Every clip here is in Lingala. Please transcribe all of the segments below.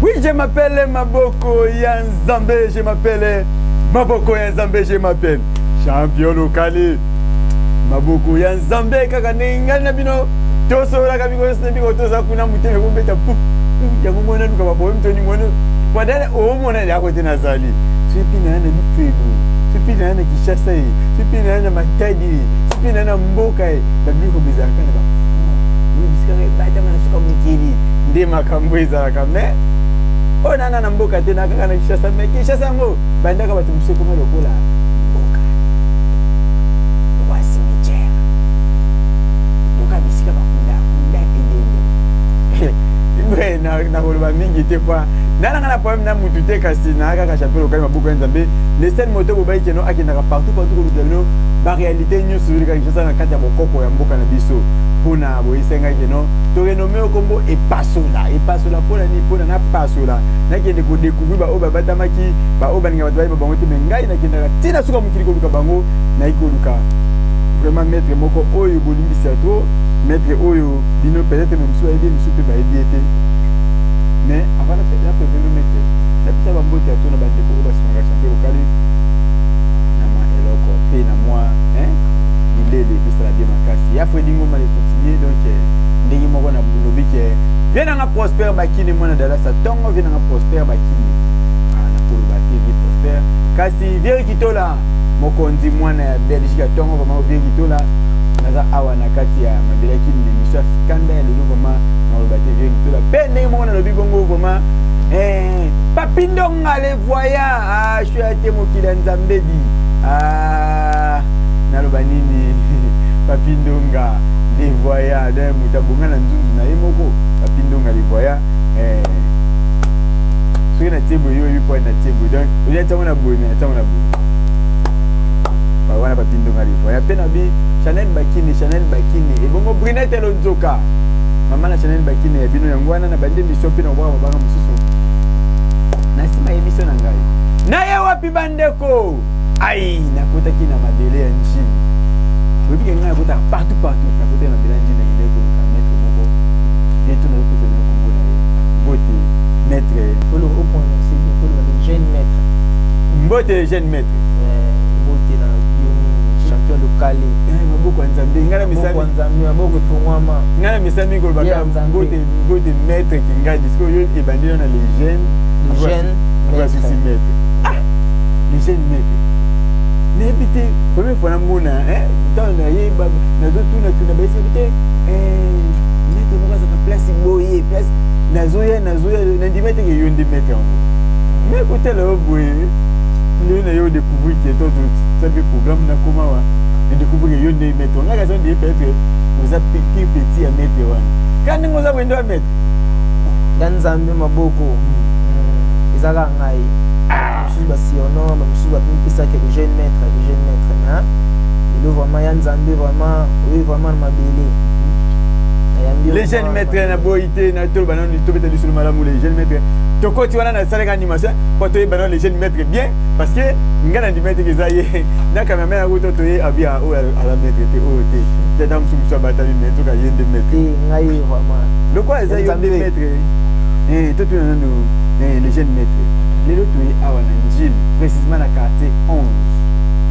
Oui, je m'appelle Maboko ya Nzambe, je m'appelle Maboko ya Nzambe, je m'appelle champion lokali. Maboko ya Nzambe kaka ndenge ngai na bino tosololaka biko nyonso na biko toza kuna motema ekobeta pup yango mona luka baproblème toni mona wadala omona yako te nazali soki mpe naya na bifelo soki mpe naya na Kinshasa ye soki mpe naya na Matadi ye soki mpe naya na mboka ye babiloko bizalaka na ba bisika ebatama na suka mokili nde makambo ezalaka mais oyo nana na mboka te na kaka na Kinshasa mais Kinshasa yango bandaka bato mosusu ekoma lokola mboka lokola cimetière lokola bisika bakunda kunda ebembe. Nakoloba mingi te po nalanga na problème na mutu te, kasi naa kaka champion lokali maboko ya Nzambe, le seul moto bobai keno akendaka partout partout kolukela bino baréalité nyonso ezoleka Kinshasa na kati ya bokoko ya mboka na biso. Mpona boyesengaki keno torenome yo kombo Epasola. Epasola mpona nini? Mpona napasola, nakende kodécouvrir baoyo babatamaki, baoyo balinga bato bayeba bango te, mais ngai nakendaka ntina suka mokili koluka bango. Nayi koluka vraiment maître moko oyo bolimbisi ya trop, maître oyo bino peut-être mosusu bayebi ye, mosusu mpe bayebi ye te. Mais avant napevelo maître, napesa bambote ya to na bandeko oyo basungaka champion lokali na mwa eloko mpe na mwa bilele epesala bien makasi ya Fredi Ngoma le coutumier. Donc ndenge moko na lobi ke vie nanga Prosper Bakini, mwana Dalasa ntongo, vie nanga Prosper Bakini, nakoloba te vie Prosper, kasi vie Kitola mokonzi, mwana ya Belgique ya ntongo, vraiment vie Kitola. Naza awa na kati ya mabele ya Kini, émission ya kanda ya lelo, vraiment nakoloba te vie Kitola. Mpe ndenge moko nalobi bongo, vraiment Papi Ndonga le voyant, ah, ya te mokili ya Nzambe di, ah, naloba nini? Papi Ndonga le voyant, donc moto abonga na nzunzu na ye moko, Papi Ndonga le voyant. Soki natie boye, yo oyebi po natie boye, donc olia ntango na boye, mais ntango na boye wana Papi Ndonga le voyant. Mpe na bi Chanel Bakini, Chanel Bakini ebongo Brinete Lonzoka, mama na Chanel Bakini ya bino yango wana. Na bandi émission mpe na kobwaka mabanga mosusu na nsima ya émission na ngai. Naye wapi bandeko? Ai, nakotaki na mabele ya Njili. Oyebi ke ngai nakotaka partout partout. Nakotaki na mabele ya Njili, nakendaki koluka maître moko ye to nazopesa bino kombo na ye. Mbote maître. Faut le prononcer bien, faut le jeune maître. Mbote jeune maître. Mbote na yo mingi, champion local. Maboko ya Nzambe, ngai na misami. Maboko ya Nzambe, maboko efongwama. Ngai na misami kolobaka mbote, mbote maître Kingadi. Sikoyo yo ebandi yo na les jeunes. Le jeune maître. Maître, ah, le jeune maître, nayebi te première fois namona ntango nayeba, nazotunatuna, bayebi te maître moko azaka place boye, place nazoya, nazoya, nandima teke yo nde maître yango. Mais kotala yo boye, ndenge na yo découvrir ke to tosabi programme nakoma wa na découvrir ke yo nde maître nga, kasi nde peut-être oza petit petit ya maître wana, ka ndenge oza boye nde wa maître. Ya Nzambe maboko eza kaka ngai. Bamosusu basurnom, bamosusu bapesaka le jeune maître, le jeune maître, mais lelo vraiment ya Nzambe, vraiment oyo vraiment na mabele. Les jeunes maîtres, na boyi te na toloba nano, tobeta lisolo malamu. Les jeunes maîtres, tokoti wana nasalaka animation po toyeba nano les jeunes maîtres bien, parce que ngai na ndima eteke eza ye na cameraman yango to toye abia oyo aza maître te, oyo te tata mosusu mosusu abatami, mais nzoka ye nde maître. Ngai vraiment. Lokola eza yo nde maître, totuna nano les jeunes maîtres. Lelo toye awa na Njili, précisément na quartier 11,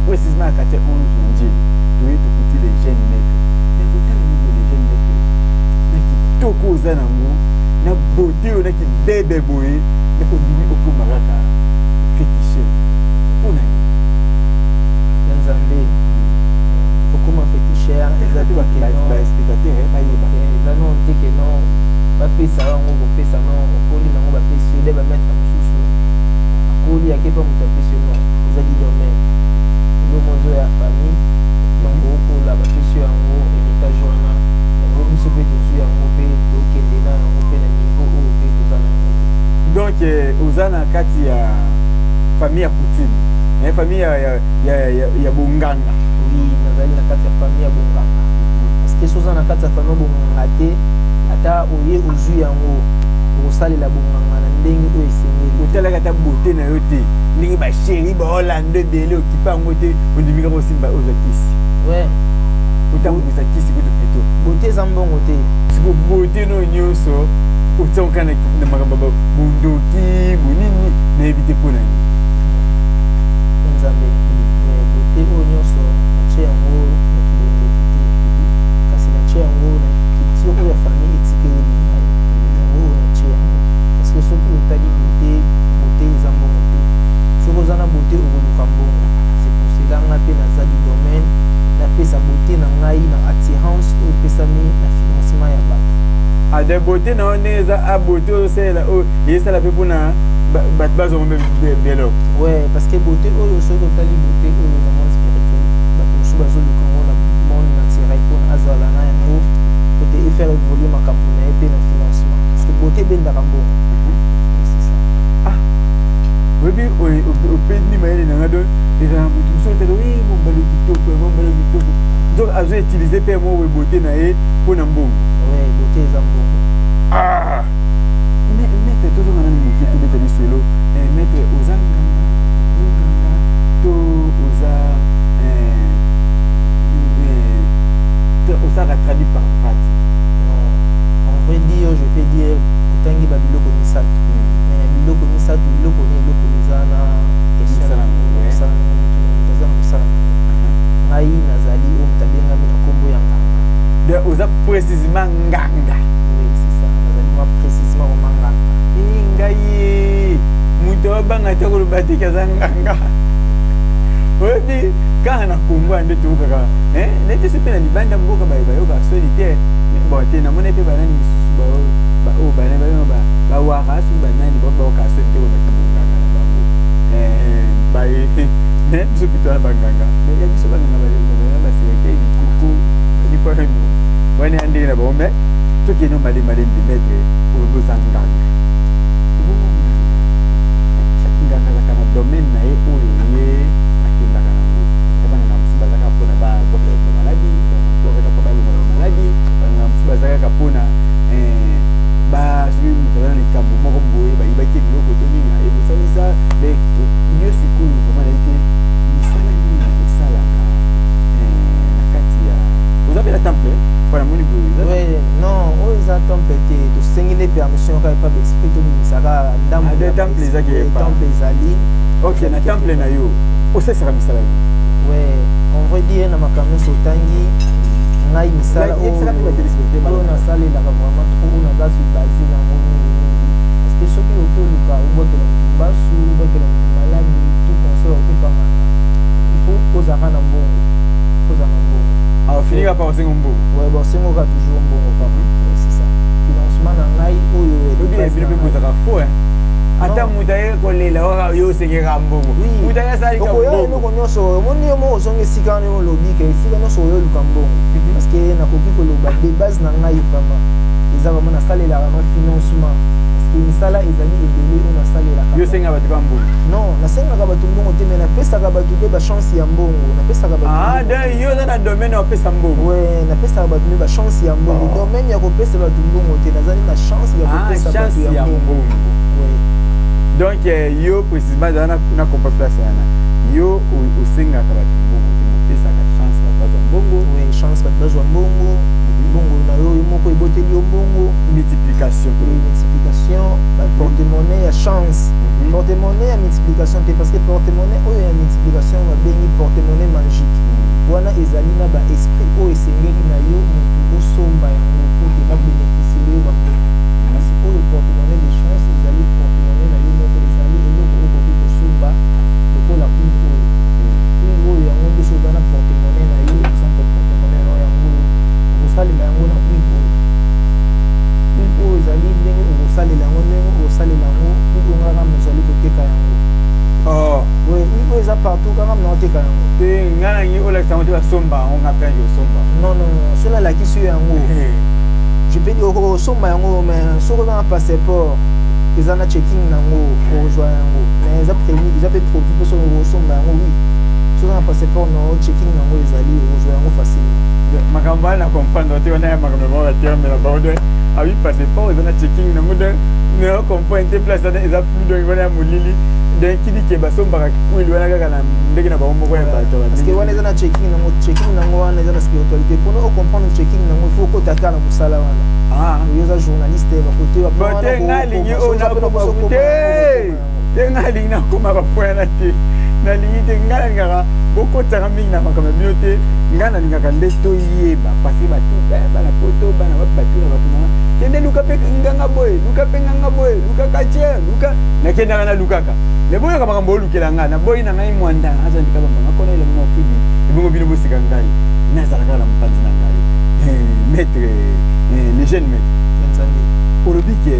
précisément na quartier 11 na Njili. Toye tokuti les jeunes maîtres, mais kotala nini les jeunes maîtres na kitoko oza nango, na beauté oyo, na kibebe boye, mais obimi okoma kaka féticheur, mpona nini? Ya Nzambe, okoma féticheur eza baspectateur bayeba. Eza non te ke non bapesa yango, kopesa non, okoli nango, bapesi yo nde bamaître mosusu akoli ake mpa moto apesi yo, non, eza du domaine eloko ezo ya famille. Donc okola, bapesi yo yango héritage wana, yango biso mpe tozwi yango mpe tokende na yango mpe na niveau oyo mpe toza na yango. Donc oza na kati ya famille ya coutume, famille ya bonganga? Oui, nazali na kati ya famille ya bonganga, parce que so oza na kati ya famille ya bonganga te, ata oye ozwi yango, okosalela bonganga na ndenge oyo esengeli. Otalaka ata beauté na yo te, ndenge bachéri baolanda ebele, okipa yango te, ondimi kaka osimba ozwa kisi, otambwisa kisi kutu plutôt. Beauté eza mbongo te. Siko beauté no nyonso otiango kaka na makambo ya bondoki. De beauté na yo ndenge eza a beauté ozosalela oyo esala mpe mpona bato bazongo mpe beloko. Ouais, parce que beauté oyo, soki otali beauté oyo na monde spirituel, bato mosusu bazoluka yango na monde naturel mpona azala na yango po te efaire évoluer makambo na ye mpe na financement, parce que beauté ebendaka mbongo. C'est ça. Ah, oyebi, opendi mayele na nga. Donc ezala motu mosusu otala oye mombalo kitoko, mombalo kitoko, donc azo utiliser mpe mo boye beauté na ye mpo na mbongo. Ouais, beauté eza mbongo. Ah, maître, tozonga nani moke, tobeta lisolo. Maître, oza nganga, monganga to oza osalaka tradipratique? Non, en vrai dire, je peux dire otangi babiloko misato, mais na biloko misato, biloko na eloko eza na question Mosala na nango, ouais. Mosala nango, motu na moto aza na mosala nango. Ngai nazali oyo moto abengami na nkombo ya nganga. Donc oza précisément nganga? Oui, c'est ça, nazali mwa précisément vraiment nganga. Ngai ye moto abanga te koloba teki aza nganga. Oyebi, kaka na Kongo ya nde toyokaka neti so mpe na libanda mboka bayokaka soni te. Bon, te, namoni mpe banani misusu oyo banani babenga bawara, soki banani bayokaka soni te kolobaki bonganga na bango. Mais biso mpe toza na banganga, mais ya biso banganga bazala baselekte bikuku badikwango wana ya ndenge na bango. Mais tokende malembe malembe. Maître, olobi oza nganga. Ebongo nganga, chaque nganga azalaka na domaine na ye oyo ye akendaka nango. Ya banganga mosusu bazalaka mpona babwakela bamaladi, banganga mosusu bazalaka mpo balongola bamaladi, banganga mosusu bazalaka mpona soki moto aza na likambo moko boye, bayibaki biloko to nini, aye kosalisa. Mais yo sikoyo vraiment nayebi te misala nini osalaka na kati ya oza mpe na temple mpo namoni boye Ouais, non, oyo eza temple te. Tosengi nde permission kaka epa baesprit, tobimisaka ndambo. Ah, de temple ezaki epa. Temple ezali. Ok, na temple na yo osalisaka misala nini? Ouais, en vrai dire, na makambo nyonso otangi, ngai misala Like, yebisaka mpe batéléspectateur oyo balanda. Nasalelaka vraiment trop, oyo naza base nango mingimingi, parce que soki oki oluka obwakela motu mbasu, obwakela motu maladi, tout consort, okepangana, il faut ozalaka na mbongo, ozala na mbongo. Ah, ofinika pa osenga mbongo? Ouais, bon, osengoka toujours mbongo kaka. Ouais, c'est ça, financement na ngai oyo oyebi base bino na mpe ngai. bozalaka faux, hein. Ata Non. moto aye kolela waka, yo osengeka mbongo. Oui. Moto aye asalika Okoya mbongo. eloko nyonso omoni, yo moko ozongi esika wana, olobi ke esika nyonso oyo oluka mbongo, parce que nakoki koloba de base na ngai vraiment eza vraiment nasalelaka na financement, parce que misala ezali ebele oyo nasalelaka. Yo osenga bato ka mbongo? Non, nasengaka bato mbongo te, mais napesaka bato nde bachance ya mbongo, napesaka bato Ah, mbongo. donc yo oza na domaine opesa mbongo? Ouais, napesaka bato nde bachance ya mbongo. Oh. Domaine ya kopesa bato mbongo te, nazali na chance ya Ah, kopesa chance bato ya ya mbongo. mbongo. Ouais. Donc yo précisément ezala na comprendre place wana, yo osengaka bato mbongo te, mopesaka chance bato bazwa mbongo. Ouais, chance bato bazwa mbongo, mbongo na yo, yo moko eboteli yo mbongo. Multiplication. Et multiplication, porte-monnaie ya chance, porte-monnaie ya multiplication te, parce que porte-monnaie oyo ya multiplication babengi porte-monnaie magique. Wana ezali na baesprit oyo esengeli na yo motu osomba yango po te babénéficie yo bambongo. Kasi oyo porte-monnaie de chance ezali porte-monnaie na yo moko, ezali eloko okoki kosomba lokola huile oyo. Huile oyo, yango nde soki oza na porte-monnaie na yo, exemple porte-monnaie na yo yango oyo, okosalela yango na huile oyo. Huile oyo ezali ndenge okosalela yango, ndenge okosalela yango huile oyo, ngaka mozali koteka yango. Oh. Oui, huile oyo eza partout, kaka mna oteka yango. Te, nga nangi olakisa yango te, basomba yango, nga mpe angi osomba. Non, non, non, soki nalakisi yo yango, je peux dire okosomba yango, mais soki oza na passeport, eza na checking nango, okozwa yango, mais eza prévu, eza mpe produit mpe soki okosomba yango, oui, soki oza na passeport na checking nango ezali, okozwa yango facilement. Makambo wana na comprendre te, wana ya makambo bango baterme na bango. Donc abi passeport eza na checking nango, donc na comprendre te, place wana eza flou. Donc wana ya molili, donc kidi ke basombaka huile wana kaka na ndenge na bango moko ya bato. Parce que wana eza na checking nango, checking nango wana eza na spiritualité. Mpona ocomprendre checking nango, il faut okota kaka na mosala wana. Ah. Oyo oza journaliste, bakote. Bon, te, nga alingi oyo nakoma te, te, nga alingi nakoma bapoint wana te, nalingi te. Nga nalingaka bokotaka mingi na makambo ya bino te. Nga nalingaka nde toyeba, parce que batu bana poto, bana wapi, batuna bato nanga: kende luka mpe nganga boye, luka mpe nganga boye, luka quartier, luka. Nakendaka nalukaka, me boyoka makambo olukela nga. Naboyi na ngai mwanda azandika bambanga kona elanga mafubi ebongo bino boseka ngai. Nazala kaka na mopanzi na ngai. Maître, le jeune maître. Nzambe. Olobi ke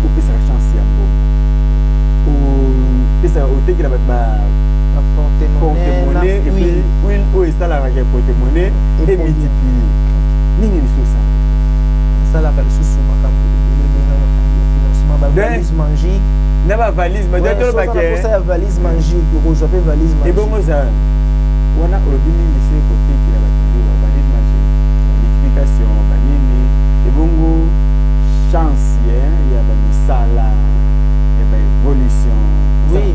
opesaka chance ya mbongo, opesaka, otekela bato ba porte-monnaie, et puis huile oyo esalaka ke porte-monnaie emultiplie. Nini lisusu? Asalaka lisusu makambo ebele ebele, makambo ya financement, bavalise magique. Na bavalise? Tolobake ya valise magique, okozwa mpe valise magique. Ebongo eza wana olobi mingi se kotekela bato bavalise magique, multiplication, banini. Ebongo chance ya bamisala, ya baévolution? Oui,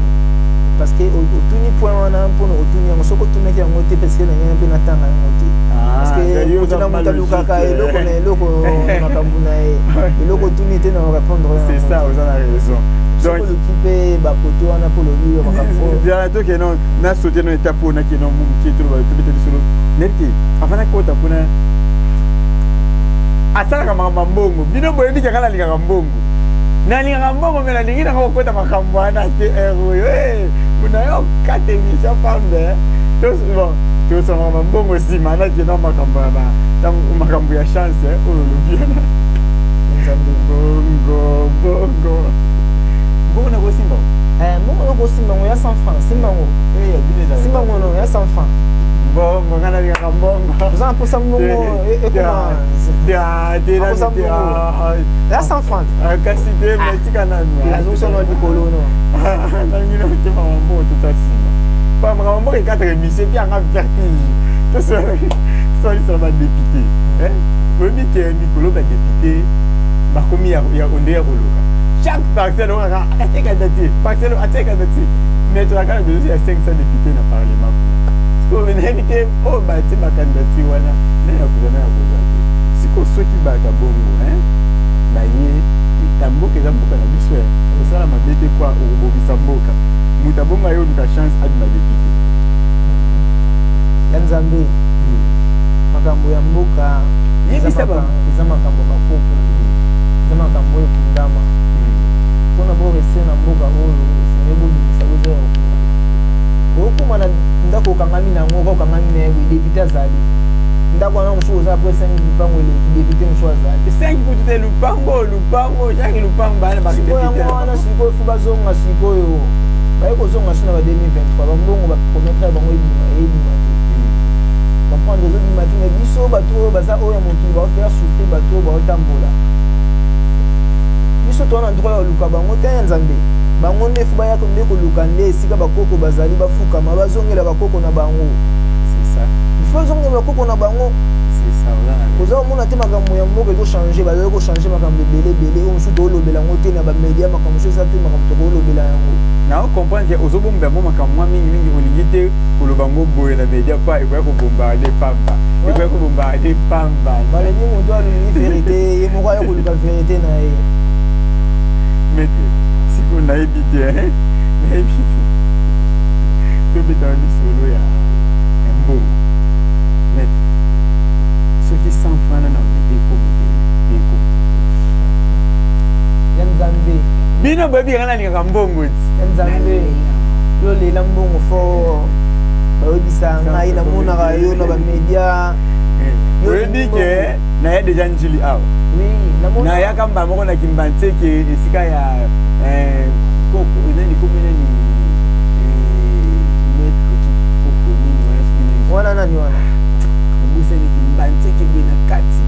parce que otuni point wana mpona otuni yango. Soki otunaki yango te, parce que na ngai mpe natanga yango te, parce que moto na moto alukaka eloko na eloko, makambo na ye. Eloko otuni te, na répondre. C'est ça, oza na raison. Donc oluki mpe bakoto wana mpo lobi makambo. Toke no nasote no étape oyo, nakende no moke, tobeta lisolo. Nayebi te, avant nakota mpona asalaka makambo ya mbongo, bino boyebi kaka nalingaka mbongo, nalingaka mbongo, me nalingi nanga kokota makambo wana te. Ere oyo mpona yo kata émission pambe. Bon, tosomaka mambongo nsima, nakenda makambo ya makambo ya chance oyo olobi wana. Mbongo, mbongo, mbongo nakosimba. Mbongo nakosimba ngo ya 100 francs, simba ngo, simba ngo, no ya 100 francs. Mbongo, nga nalingaka mbongo. Oza na mposa mbongo ekoma ya 100 francs. Kasi te, metika nanu. Azosala likolo no. Nangi na otema mbongo, tota nsima pa makambo mboka ekataka émission mpe yanga vertige. Tosalisaka badéputé, oyebi ke mikolo badéputé bakomi onde ya koluka chaque parcelle oyo kaka atie candidature, parcelle atie candidature, mais tozalaka na besoin ya 500 député na parlement kuna. Sikoyo nayebi te oyo batie bacandidature wana nani akozwa, nani akozwa te. Sikoyo soki bato bongo baye eta mboka, eza mboka na biso, kosala mabe te kwa okobongisa mboka. Moto abonga ye oluka chance abima député. Ya Nzambe, makambo ya mboka eza makambo bakoko, eza makambo oyo ekundama. Mpona borester na mboka oyo, esenge bobimisa boza ya kokundama. Okóma na ndako, okangami na yango, okangami na ye boye. Député azali ndako wana, mosusu oza après 5 lupango eleki, député mosusu azali. 5 kutu te, lupango, lupango, chaque lupango bana. Sikoyo yango wana, sikoyo fu bazonga. Sikoyo baye kozonga so na ba 2023, bambongo bapromettre bango ebima, eyebima te. Comprendre, ezobima te. Mais biso bato oyo baza oyo ya mokili, baofaire souffrir bato oyo baotambola. Biso toza na droit ya koluka bango te ya Nzambe. Bango nde fu bayaka nde koluka nde esika bakoko bazali, bafukama, bazongela bakoko na bango. Il faut bazongela bakoko na bango. Oza komona te, makambo ya mboka ekochange, bazali kochange makambo ebele ebele oyo mosusu toolobela yango te na bamédia. Makambo mosusu eza te makambo tokoolobela yango. Na ocomprendre ke ozobomba yango, makambo mwa mingimingi olingi te koloba ngo boye na média, pa ekoya kobombarde pamba, ekoya kobombarde pamba. Balobi moto alingi vérité, ye moko aya koluka vérité na ye. Maître, sikoyo nayebi te, nayebi te, tobetaka lisolo ya mbongo. Maître, soki 100 franc na obi ekomi te, ekomi. Ya Nzambe. Bino boyebi kanga nalingaka mbongo ti. Ya Nzambe, yo lela mbongo fo bayebisa ngai, namonaka yo na bamédia. Oyebi ke naya déjà Njili awa, nayaka mbala moko na Kimbanseke, esika ya koko nani, komi nani, maître koko nini wana. Wana nani wana? Nabosani. Kimbanseke boye na kati,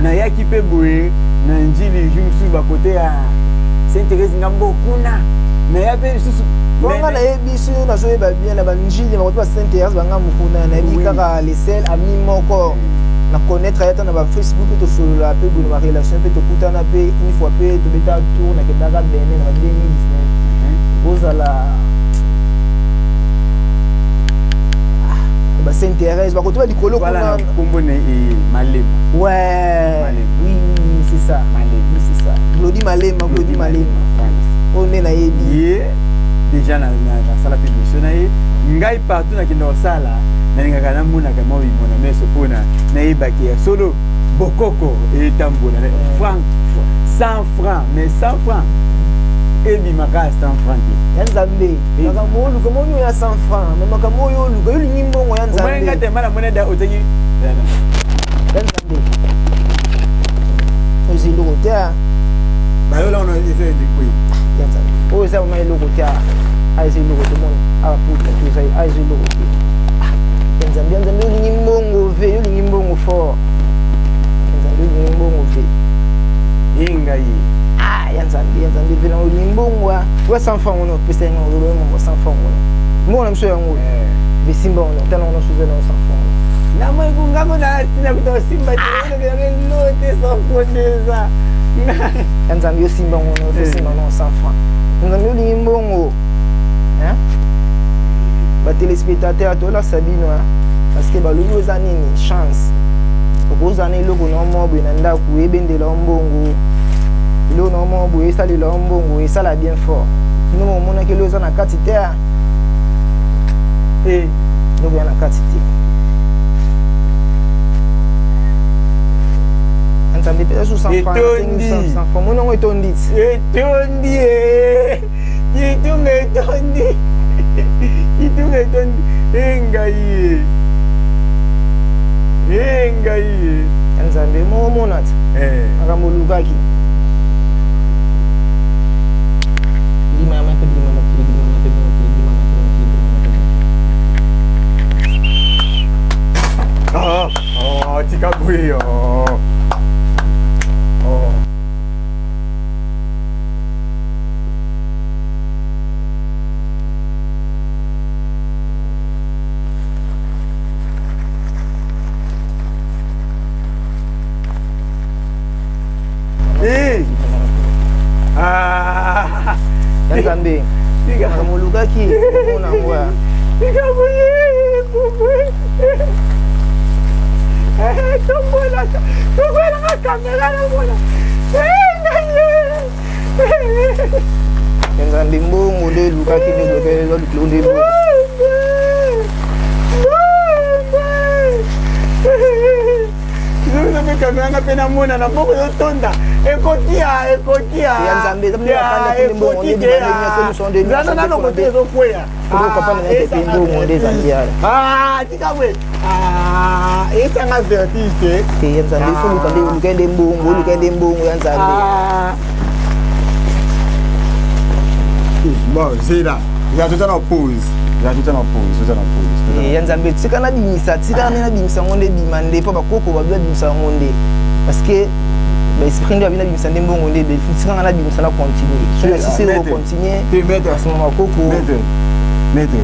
nayaki mpe boye na Njili jour mosusu, bakote ya Saint Thérèse, ngambo kuna, naya mpe lisusu. Bonga nayebi so, nazoyeba bien na banjili, bakote ba Saint Thérèse, bangambo kuna, nayebi kaka le seul ami moko na connaître ye ata na bafacebook mpe tosolola mpe boye na barelation mpe tokutana mpe une fois mpe tobeta tour. Nakendaka Benin na ba 2019, kozala ba Saint Thérèse, bakote ba likolo kuna. Kombo na Malema. Ouais, oui, oui, c'est ça. Malema. Oui, c'est ça, Glodi Malema, Glodi Malema oyo nde nayebi. Ye déjà nasala mpe mission na ye. Ngai partout nakenda kosala, nalingaka namonaka mwa bimona meso mpona nayebaki ya solo bokoko etambola. Franc, 100 franc, mais 100 franc ebimaka ya 100 franc te. Ya Nzambe, makambo oluka moni oyo ya 100 franc, mais makambo oyo oluka, yo olingi mbongo ya Nzambe. Nga te, mana mona da otaki. Ya Nzambe, Oyo eza eloko te. Bayola wana eza elikwe. Ya Nzambe. Oyo eza vraiment eloko te. Ah, eza eloko te moni. Awa poudre to eza, ah, eza eloko te. Ah, ya Nzambe, ya Nzambe olingi mbongo ve, yo olingi mbongo fort. Ya Nzambe olingi mbongo ve. Ingai. Ah, ya Nzambe, ya Nzambe ve na olingi mbongo. Wa 100 francs ngono pesa yango olobi mbongo 100 francs ngono. Mbongo na biso yango. Ve simba ngono, tala ngono suza na 100 francs. Na moi kungango na tina kutosimba te lote 100 francs déjà. Ya Nzambe osimba ngono, osimba ngono 100 francs. Nzambe olingi mbongo. Hein? Ba téléspectateurs tolasa bino parce que balobi oza nini chance. Okozala na eloko na moko boye na ndako ebendela yo mbongo, eloko na moko boye esalela yo mbongo, esala bien fort. Bino omonaki eloko eza na kati te, eloko eza na kati te. Nzambe epesa su 100 francs, 100 francs moni yango etondi ti etondi, kitunga etondi, kitunga etondi. Engai engai. Ya Nzambe momona ti makambo olukaki. Lima ya mape, lima mokili, lima mape mokili, lima mape mokili, lima mape mokili. Ah, oh, tika boye. Oh. Oh. Eh. Ah. Ya Nzambe makambo olukaki omona yango. Tika boye, boye. Tombolaka, tombolaka kamera namona. Ya Nzambe mbongo nde elukaki nde nde. Zoza kamera nga mpe namona na mbongo ezotonda, ekokia, ekokia. Ya Nzambe eza mpe bakanda mpe mbongo nde ebima nde nano kote ezokweya. Mbongo nde ezali ala. Tika boye, esanga vertige te. Te, ya Nzambe, ifo luka nde, oluka nde mbongo, oluka nde mbongo ya Nzambe. Bon, zela, eza tota na pause, eza tota na pause, tota na pause. Ya Nzambe, tika nabimisa, tika nde nabimisa yango nde ebima nde mpo bakoko babi babimisa yango nde parce que baesprit nde babi nabimisa nde mbongo nde ebeli. Tika nga nabimisa na continue, soki nasisi Maître. Continue. Te, maître. Nsima bakoko. Maître, maître,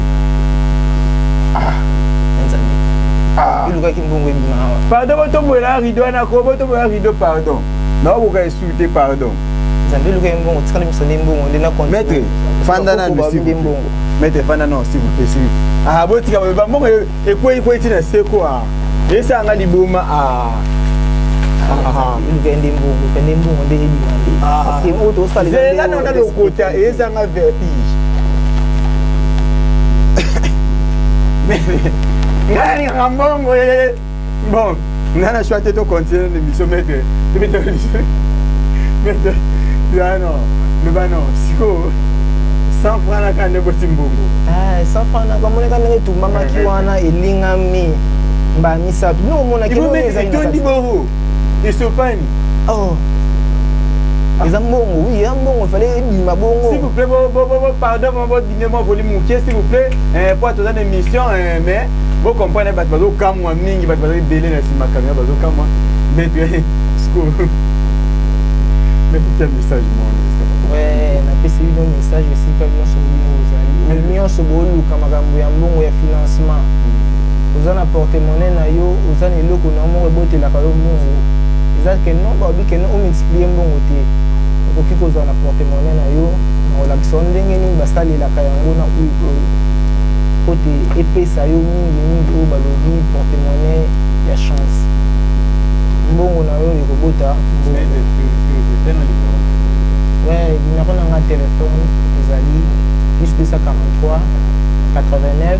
ah. Ya Nzambe elukaki mbongo ebima awa. Pardon, botombola rideau wana ko, botombola rideau, pardon, naokoka esu te, pardon. Nzambe elukaki mbongo, tika nabimisa nde mbongo nde na continue. Maître, fanda nanu. Bakoko s'il babi nde vous plaît. mbongo. Maître, fanda nano, s'il vous plaît, s'il vous plaît. Ah, botika bambongo ekwei kwei ti na seko. Ah, esanga liboma. Ah. Eluka nde mbongo, eka nde mbongo nde ebima nde parce que oyo tosala eza nde Zela nona lokota, ezanga vertige. Ngai nalingaka mbongo. Bon, ngai na choix te, tocontinue na émission. Maître, tobeta maître non, loba non. Sikoyo 100 francs naka nde boti mbongo. Ah, 100 francs naka omonaka ndenge etumbamaki wana, elingami mbala misato, bino omonaki. Ibo maître, etondi bongo, esopani. Oh, eza mbongo, oui, eza mbongo, fallait ebima bongo. S'il vous plaît, bo, bo, bo, bo, pardon, bo, bo, donnez-moi volume moke, s'il vous plaît, po toza na émission, mais bo comprendre, bato bazokamwa mingi, bato baza ebele na nsima kamera bazokamwa. Maître, sikoyo maître, tia message moko. Ouais, napesi bino message esika nyonso bino ozali, oyo nyonso booluka makambo ya mbongo ya financement, oza na porte-monnaie na yo, oza na eloko na yo moko ebotelaka yo mbongo, eza ke non, balobi ke non, omultiplie mbongo te. Okoki kozwa na porte-monnaie na yo na kolakisa yo ndenge nini basalelaka yango na huile oyo po te epesa yo mingi mingi. Oyo balobi porte-monnaie ya chance, mbongo na yo ekobota mbongo. Ouais, numéro na nga téléphone ezali plus 243 89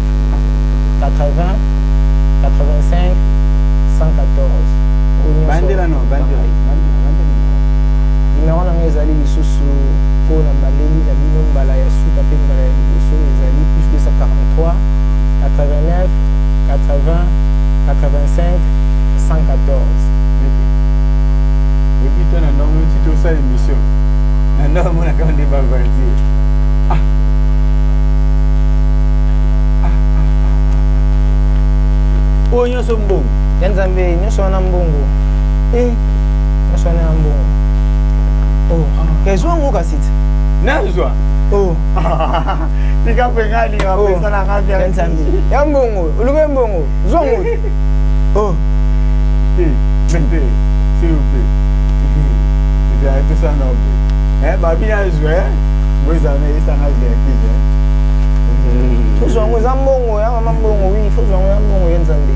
80 85 114. Oyo nyonso Bandela no, bandela. Bangai. Bandela, bandela. Numéro na nga ezali lisusu mpo na baleli na bino mbala ya suka mpe mbala ya liboso, ezali plus 243 89 80 85 114. Maître, oyebi to na ndongo. aventure. Ah. Ah, ah, ah, oyo nyonso mbongo ya Nzambe, nyonso wana mbongo. Eh. Nyonso wana ya mbongo. Oh, kezwa yango kasi te. Nazwa. Oh. Tika mpe ngai alinga bapesa na ngai. Ya Nzambe ya mbongo, oluka mbongo, zwa yango. Oh. Eh, mais s'il vous plaît, tosala na mpe babi nazwa bozana esanga vertige. Tozwa yango, eza mbongo ya mama, mbongo. Oui, faut zwa yango, ya mbongo ya Nzambe.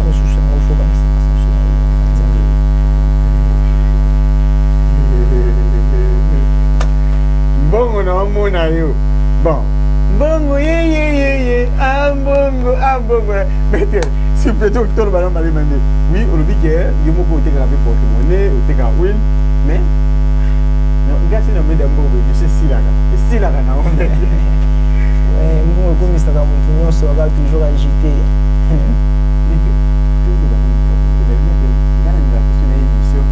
Mosusu yango faut kanisa mosusu ya Nzambe. Mbongo na omona yo, bon, mbongo yeyeyeye, a mbongo, a mbongo. Maître, s'il vous plaît, toloba na malema nde. Oui, olobi ke yo moko otekaka mpe porte monnaie, otekaka huile, mais nga si na meda mbongo boye, biso esilaka, esilaka nango. Mbongo ekomisaka motu nyonso aka toujours agité. Nga na biso na émission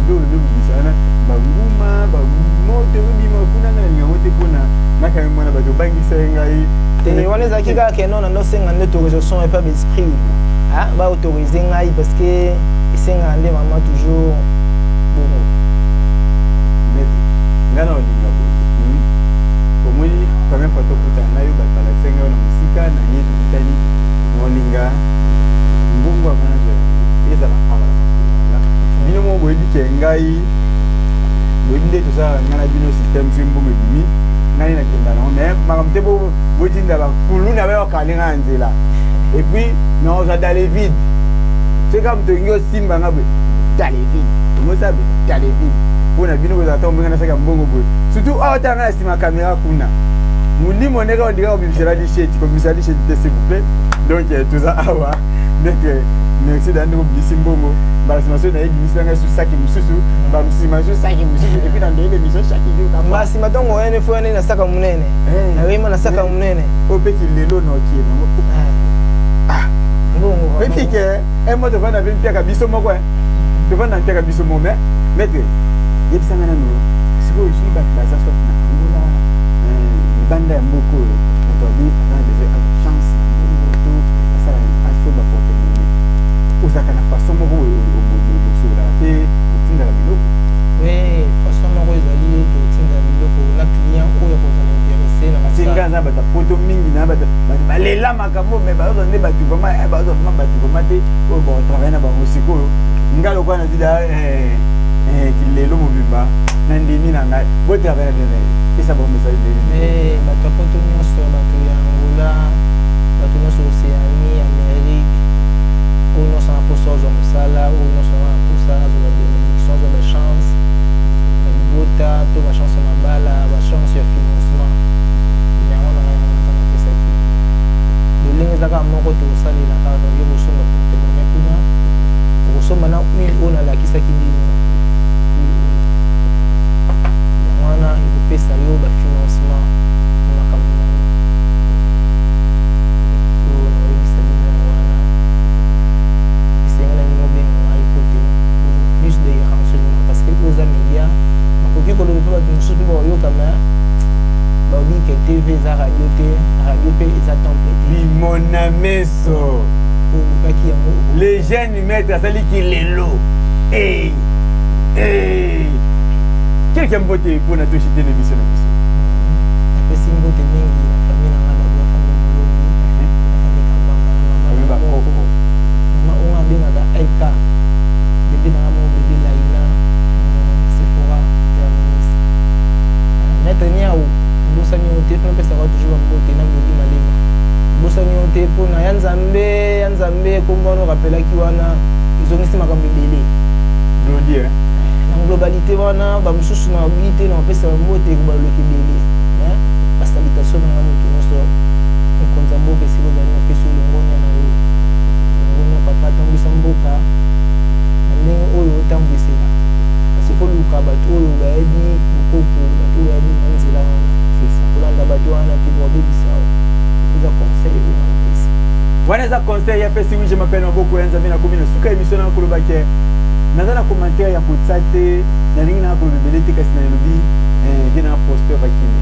biloko lobibisa wana, banguma bamoto ebima kuna, nga nalinga yango te mpona nakanga mwana bato obangisa ye ngai. Te, wana ezalaki kaka ke non, nandosenga nde autorisation epa baesprit, baautorise ngai, parce que esengaka nde mama toujours bongo. Maître, nga na olinga boye, omoni, première fois tokutana na yo, bato balakisa ngai na mosika na ye, tokutani na olinga mbongo avant nazwa yango ezala awa na makolo. Bino moko boyebi ke ngai, boyebi nde tosalaka ngai na bino système. Soki mbongo ebimi, ngai nakenda nango, mais makambo te botinda bakuluna bayokale ngai na nzela, et puis nakozwa dans le vide. Soki kaka moto olingi osimba nga boye, dans le vide, omosala boye dans le vide. Mpo na bino kozala ntango mbenga nasaka mbongo boye, surtout awa otala ngai na nsima caméra kuna, molimo ndenge ondika kobimisela lisheti, kobimisela lisheti te, s'il vous plaît. Donc toza awa. Donc merci da ndenge obimisi mbongo. Mbala nsima soki nayebimisela ngai su saki mosusu, mbala nsima su saki mosusu, et puis na ndoyebi émission chaque jour. Mbala nsima ntongo oyene fo yane na saka monene, nayema na saka monene. Oyo mpe kilelo na okie nango. Mbongo. Oyebi ke mo tovanda mpe mpiaka biso moko, tovanda mpiaka biso moko. Mais maître, yebisanga nano sikoyo, soki bato baza soit na Angola, libanda ya mboka oyo, moto abi aza na besoin azwa chance na mbongo to asala asomba porte monnaie, ozalaka na façon moko bosololaka te, otindaka biloko? Oui, façon moko ezali, totinda biloko na client oyo akozala intéressé na. Parce nga aza bato ya poto mingi na bato balela makambo, mais bazozwa nde bato vraiment, bazozwa vraiment bato vraiment te oyo bakotravaille na bango. Sikoyo nga lokola nazida kilelo mobimba na ndimi na ngai, botravaille na bino, pesa bango message ndenge. Bato ya poto nyonso, bato ya Angola, bato nyonso Océanie, Amérique, oyo nyonso na mposa azwa mosala, oyo nyonso na mposa azwa babénédiction, azwa bachance na libota to bachance ya mabala, bachance ya financement, yango na ngai yango napesaki lolenge eza kaka moko. Tokosalela kaka yo kosomba porte monnaie kuna, okosomba na huile oyo nalakisaki bino. Huile oyo, yango wana ekopesa yo bafinancement na makambo na yo oyo nakoyebisa bino. Yango wana esengi na bino obenga ngai po te plus de renseignement, parce que oyo eza média, bakoki koloba mpe bato mosusu mpe bakoyoka, mais balobi ke TV eza radio te, radio mpe eza temple te. Limona meso. Olukaki yango. Le jeune maître asaliki lelo. Hey, hey. Quelque mbote mpona toshite na émission na biso. Napesi mbote mingi na famille na nga d'abord, famille Molongi, na famille Kambanga, na mama bakoko. Mama oyo abengaka LK, bébé na nga moko, bébé Laina Sephora Terminus. Maître Niao, bosani yo te, fana napesaka toujours bambote na Glodi Malema, bosani yo te mpona ya Nzambe, ya Nzambe. Kombo wana orapelaki wana ezongisi makambo ebele. Glodi. Na globalité wana, bamosusu na babi te, na bapesa bambote baloleka ebele. Basalutation na nga moto nyonso, mokonzi ya mboka esika ozali, napesi yo longonia na yo, longonia papa. Atambwisa mboka na ndenge oyo otambwisela, kasi faut luka bato oyo bayebi bokoko, bato oyo bayebi na nzela wana. Kolanda bato wana te, babebisa. Eza conseil oyo napesi. Wana eza conseil ya pesi. Oui, je m'appelle Maboko ya Nzambe. Nakomi na suka émission na kolobaki. Naza na commentaire ya kotia te, nalingi na koloba ebele te, kasi nalobi vie na Prosper Bakine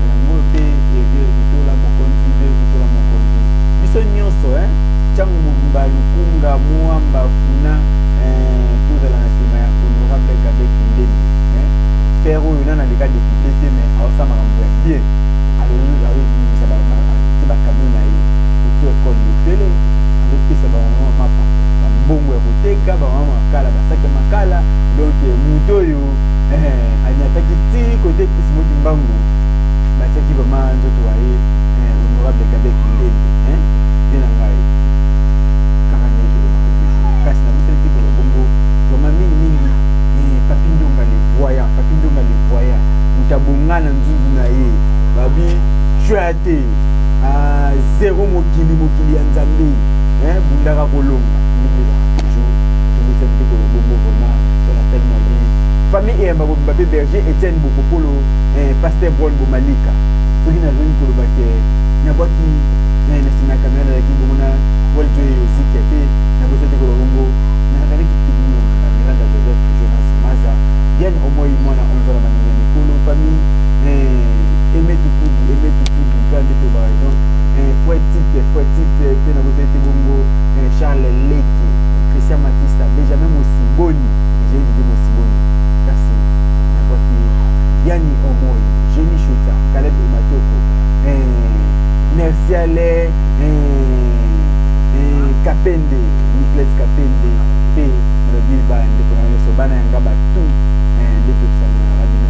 yango mpe Evie Vitola mokonzi, Vie Vitola mokonzi, biso nyonso ntango mobimba Lukunga Mwamba kuna tozala na nsima ya honorable Gabe Kindembe, père oyo nana aleka député te, mais aosala makambo ya bien, azobimisa ti bakamion na ye auto école yofele, azopesa bamama mapa, bambongo ya koteka, bamama makala, basaki ya makala. Donc moto oyo anyataki ti kote Simoki Mbangu, batiaki vraiment nzoto wa ye honorable Gabe Kindembe ye na ngai kaka nde tolobaka toujours. Kasi nabosani te koloba bongo vraiment mingimingi Papi Ndonga le voyant, Papi Ndonga le voyant, moto abonga na nzunzu na ye, babi shwa te zero, mokili mokili ya Nzambe, bundaka kolonga ndenge ezalaka toujours. Tobosani te koloba bongo vraiment tona tali na bi famille eyamba mobimba mpe berger Etienne Bokopolo, pasteur Bron Bomalika. Soki nazongi koloba ke nabwaki na nsima ya kamera, nazalaki bongo na waljo Yozike mpe nabosani te koloba bongo nazalaki kitoko Miranda Joseph, Jonas Maza, Diane Omoi, mwana Onzola, baninga mikolo, famille Aimé Tukudu, Aimé Tukudu kaka nde tobaka. Donc Fouet Tite, Fouet Tite mpe nabosani te bongo Charles Leke, Christian Matista, Benjamin Mosiboni, Benjamin Didi Mosiboni. Kasi nakwaki Yani Omoi, Jenny Shuta, Caleb Matoko, Merciale Kapende, Nicolas Kapende mpe nalobi bandeko na nyonso, bana yanga batu nde tosanganaka bino.